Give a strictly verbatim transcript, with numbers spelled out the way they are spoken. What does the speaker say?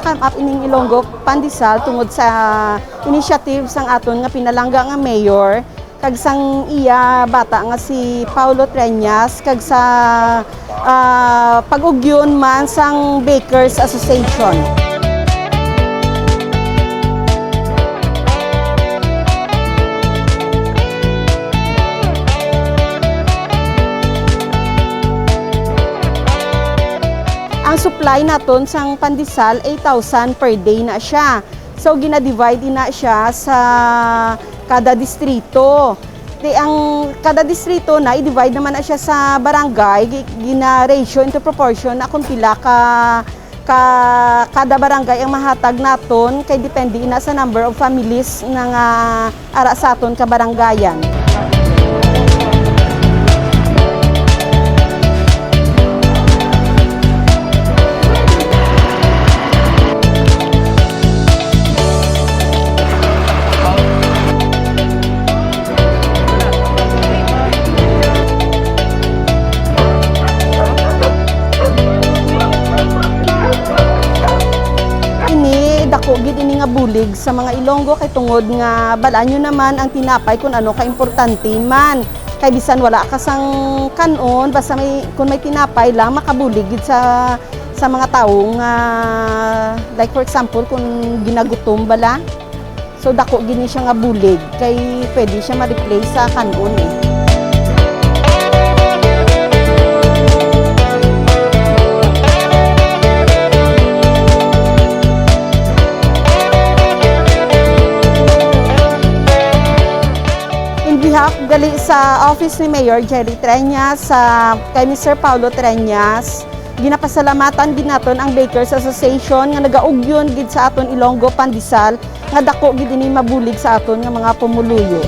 Come up ining Ilonggo Pandesal tungod sa initiative sang aton nga pinalangga nga mayor, kag sang iya bata nga si Paulo Treñas, kag sa, ah, pag-ugyon man sang Bakers Association. Ang supply naton sang pandesal, eight thousand per day na siya. So, gina-divide ina siya sa kada distrito. Ti ang kada distrito na, i-divide naman na siya sa barangay, gi-, gina-ratio into proportion na kung pila ka, ka, kada barangay ang mahatag naton, kay depende ina sa number of families na nga ara sa aton kabarangayan. Ini, dako gid ini nga bulig sa mga Ilonggo, kay tungod nga bal-an nyo naman ang tinapay kung ano ka importante man. Kay bisan wala ka sang kan-on, basta may, kung may tinapay lang, makabulig gid sa, sa mga tawo nga, like, for example, kung ginagutom bala. So, dako gid ni siya nga bulig, kay pwede siya ma-replace sa kan-on, eh. In behalf gali sa office ni Mayor Jerry Treñas, sa, kay Mister Paulo Treñas, ginapasalamatan gid naton ang Bakers Association nga nagaugyon gid sa aton Ilonggo Pandesal, nga dako gid ini mabulig sa aton nga mga pumuluyo.